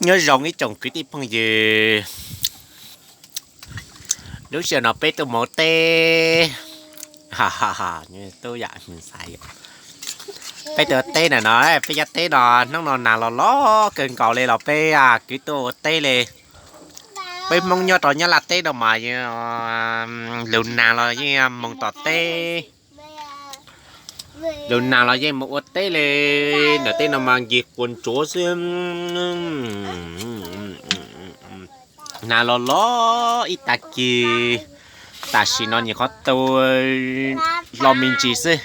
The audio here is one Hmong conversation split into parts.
Nyob zoo ib tsoom kwv tij phooj ywg, lub sij hawm no peb tuaj mus ua teb. Tub yam xaiv, peb tuaj ua teb na no, peb cov teb no hnub no nag los los kawg nkaus li los peb kwv tuaj ua teb li. Peb Hmoob nyob rau Nyab Laj teb no mas lug nag los yeej moog tom teb, lug nag los yeej moog ua teb li. Ntawm teb no mas nkig quas ntsuav xwb. Nag los los ib tag kis, tam sim no nyuam qhuav tu hlo me ntsis xwb,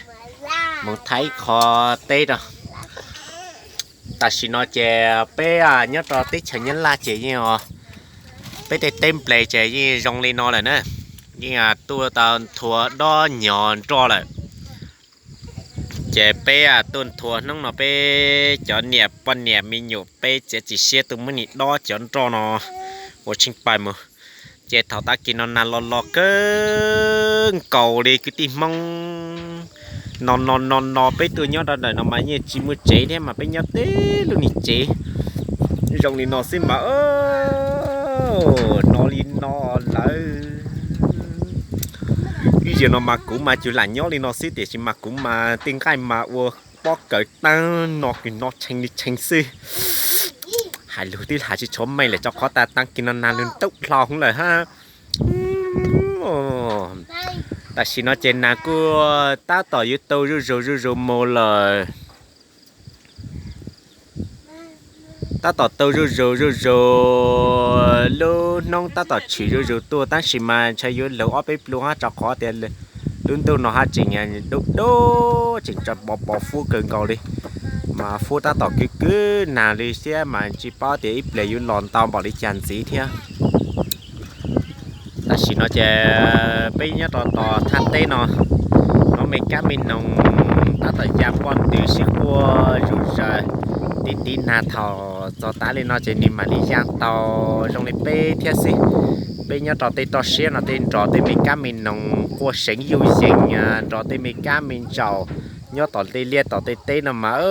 moog thaij ib qho teb rau. Tam sim no ces peb nyob rau teb chaws Nyab Laj ces yeej, peb tej teb nplej ces yeej zoo li no lawm na, yeej tuaj tau nthua dob nyog nroj lawm. Ces peb tuaj nthua hnub no peb cov niam poj niam me nyuam peb txiav txim siab tuaj muab niag dob cov nroj no ua tsheej pais mus. Ces thaum tag kis no nag los los kawg nkaus li kwv tij Hmoob. No no no no peb tuaj nyob rau ntawm no mas yeej tsis muaj tsev thiab mas peb nyob tib lub niag tsev zoo li no xwb mas no li no lawm. Ib zaug no mas kuv mas tsuas lam nyob li no xwb tiam sis mas kuv mas tej nqaij mas ua pob kawg taag no kws no tshee li tshee xwb. Hais lug twb hais tsis tshuav meej lawm rau qhov tag tag kis no nag lug ntub hlo hwv lawm hab. Tam sim no ces nag kuj tab tom yuav tau zuj zus zuj zus mus lawm. Tab tom tau zuj zus zuj zus, lub hnub tab tom tshwm zuj zus tuaj tab sis mas ntshai yuav lug ob peb pluag hab rau qhov tias lub ntuj no hab tseem dub dub tseem pos pos fub kawg nkaus li. Mas fub tab tom kwv kwv nag li thiab mas tsis paub tias ib pliag yuav los ntau npaum li cas ntxiv thiab. Tam sim no ces peb nyob rau tom thaj teb no, no me kab me noog tab tom ya poj ntwg sib quaj zuj zaws, tiv tiv nag thaum txog tav li no ces nws mam li ya tau zoo li peb thiab xwb. Peb nyob rau tej roj siab no tej nrog tej me kab me noog quaj seev yuj yees, nrog tej me kab me ntsaum nyob tom tej liaj tom tej teb no mas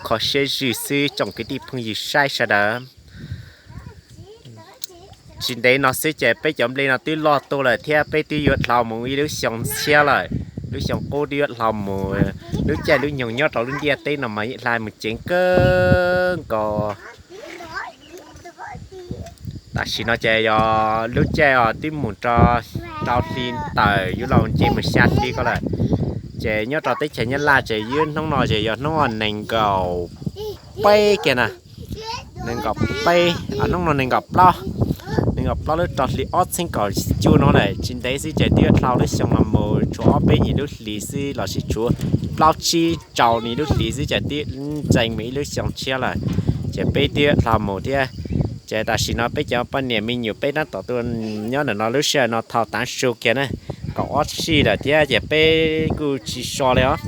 kho siab zwj xwb tsoom kwv tij phooj ywg saib sawv daws. Tsis ntev no xwb ces peb cov nplej no twb loj tuaj lawm thiab peb twb yuav dlhau mus ib lub xyoo tshiab lawm. Lub xyoo qub twb yuav dlhau mus, lub caij lub nyoog nyob rau lub ntiaj teb no mas yeej dlhau mus ceev kawg nkaus. Tam sim no ces yog lub caij os twb mus rau rau hli tawm yuav los nce mus xya hli ko lawm. Ces nyob rau teb chaws Nyab Laj ces ib hnub no ces yog hnub nees nkaum peb kiag na, nees nkaum peb, hnub no nees nkaum plaub, nees nkaum plaub lub rau hli ob txheeb kaum cuaj no lawm. Tsis ntev xwb ces twb yuav dlhau lub xyoo no mus tshuav ob peb nyuag lub hlis xwb lossis tshuav plaub tsib rau nyuag lub hlis xwb ces twb ntxeev mus ib lub xyoo tshiab lawm. Ces peb twb yuav dlhau mus thiab. Ces tam sim no peb cov poj niam me nyuam peb tab tom tuaj nyob ntawm no lub sij hawm no thaum tav su kiag na, kaum ob sij lawm thiab ces peb kuj tsis so li os.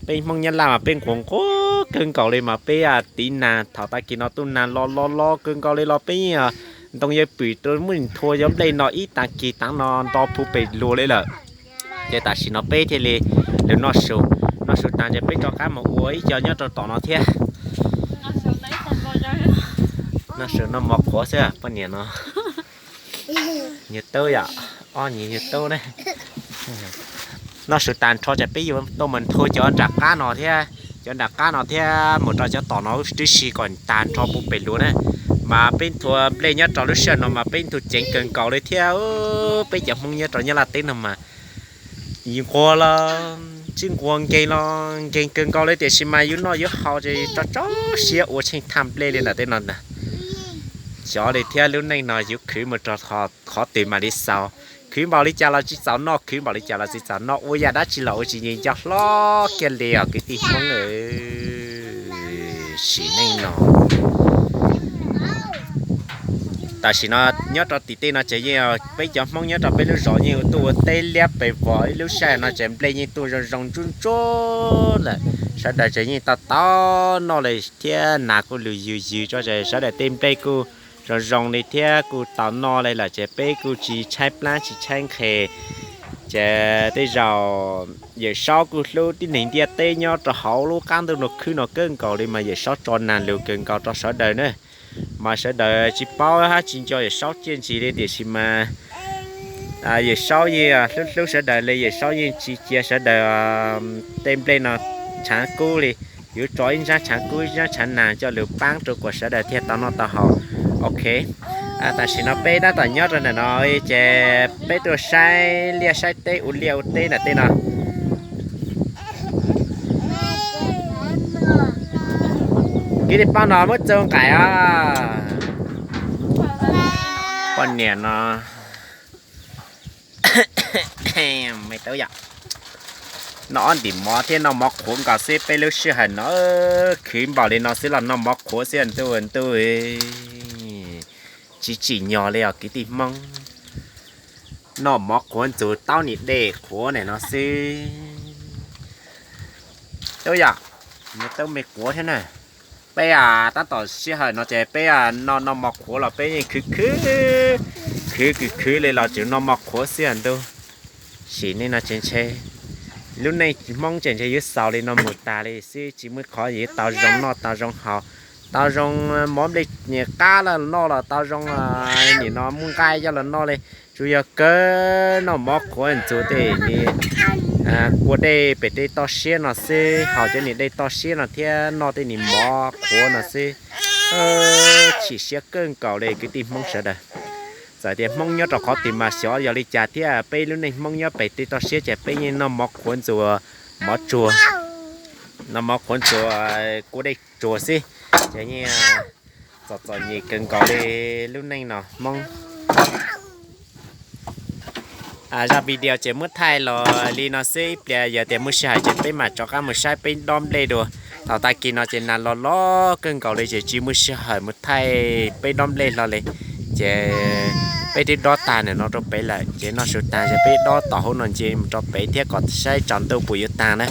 Peb Hmoob Nyab Laj mas peb nquag nquag kawg nkaus li mas peb tiv nag thaum tag kis no tuaj nag los los los kawg nkaus li los peb ntoo yaw pwm rau muab nthua cov nplej no ib tag kis tav no nto puv pes lug li lawm. Ces tam sim no peb thiaj li lug noj su, noj su tag ces peb rov qab mus ua ib co nyob rau tom no thiab. Noj su noj mov qhuav xwb poj niam no. Nyuag tub yom, ob nyuag nyuag tub ne. Noj su tag nrho ces peb yuav tuaj mus nthua cov nram qab no thiab, cov nram qab no thiab mus rau cov tom no tib si kom tag nrho puv pes lug na. Mas peb nthua nplej nyob rau lub sij hawm no mas peb nthua ceev kawg nkaus li thiab. Peb cov Hmoob nyob rau Nyab Laj teb no mas nquag los tsis nquag, nkeeg los nkeeg kawg nkaus li tiam sis mas yus noj yus haus ces tso tso siab ua tsheej thaj nplej li ntawm tej no ntag. Xyov li thiab lub neej no yus khwv mus rau qhov twg mam li xaus. Khwv npaum li cas los tsis txaus noj, khwv npaum li cas los tsis txaus noj, ua yam dab tsi los ua tsis nco hlob kiag li os kwv tij Hmoob. Sim neej no tam sim no nyob rau tim tej no ces yeej peb cov Hmoob nyob rau peb lub zos yeej tuaj ua teb liab pes vog ib lub sij hawm no ces nplej yeej tuaj zoo zoo ntsuab ntsuab lawm. Sawv daws ces yeej tau tau noj li thiab nag kuj lug ywg ywg tso ces sawv daws tej nplej kuj zoo zoo li thiab kuj tau noj li lawm ces peb kuj tsis tshaib plab tsis tshaib nqhis. Ces tej zaum Yawm Saub kuj hlub tib neeg ntiaj teb nyob rau hauv lub qab ntuj no khwb no kawg nkaus li mas Yawm Saub tso nag lug kawg nkaus rau sawv daws na. Mas sawv daws tsis paub hab tsis nco Yawm Saub txiaj ntsig li tiam sis mas Yawm Saub yeej hlub hlub sawv daws li, Yawm Saub yeej tsis cia sawv daws tej nplej no tshaav kub li. Yuav tso ib ntsab tshaav kub ib ntsab tshaav nag coj lug paab rau kuas sawv daws thiaj tau noj tau haus. Ok, tam sim no peb tab tom nyob rau ntawm no ces peb tuaj saib liaj saib teb ua liaj ua teb ntawm tej no. Kwv tij Poob no muab txug nqaim os. Poj niam no, me tub yom, noj ob ntim mov thiab noj mov qhuav nkaus xwb, peb lub sij hawm no khwv npaum li no xwb los noj mov qhuav xwb ntuj ntuj. Tsis tsim nyog li os kwv tij Hmoob, noj mov qhuav ntxuag taub nim dej qhuav nim no xwb. Tub yom, me tub me qhuav thiab na. Peb tab tom sij hawm no ces peb noj noj mov qhuav los peb yeej khwv khwv, khwv khwv khwv li los tseem noj mov qhuav xwb ntuj. Sim neej no ces ntshe lub neej Hmoob ces ntshe yuav xaus li no mus tas li xwb, tsis muaj qhov yuav tau zoo noj tau zoo haus, tau zoo mov nplej qab los noj los tau zoo nim no muaj nqaij coj los noj li. Tsuas yog kawg noj mov qhuav ntxuag tej nim kua dej pem tej toj siab no xwb, haus cov nim dej toj siab no thiab noj tej nim mov qhuav no xwb. Chim siab kawg nkaus li kwv tij Hmoob sawv daws. Txawm tias Hmoob nyob rau qhov twg mas xyov yog li cas thiab peb lub neej Hmoob nyob pem tej toj siab ces peb yeej noj mov qhuav ntxuag mov tsuag, noj mov qhuav ntxuag kua dej tsuag xwb. Ces yeej txom txom nyem kawg nkaus li lub neej no Hmoob. Zaj video ces muab thaij los li no xwb, ib pliag yog tias muaj sij hawm ces peb mam rov qab mus saib peb dob nplej dua. Thaum tag kis no ces nag los los kawg nkaus li ces tsis muaj sij hawm mus thaij peb dob nplej hlo li. Ces peb twb dob tag ntawm no rau pem lawm ces noj su tag ces peb dob tom hauv no ntsia mus rau pem thiab kom saib tsaus ntuj puas yuav tag na.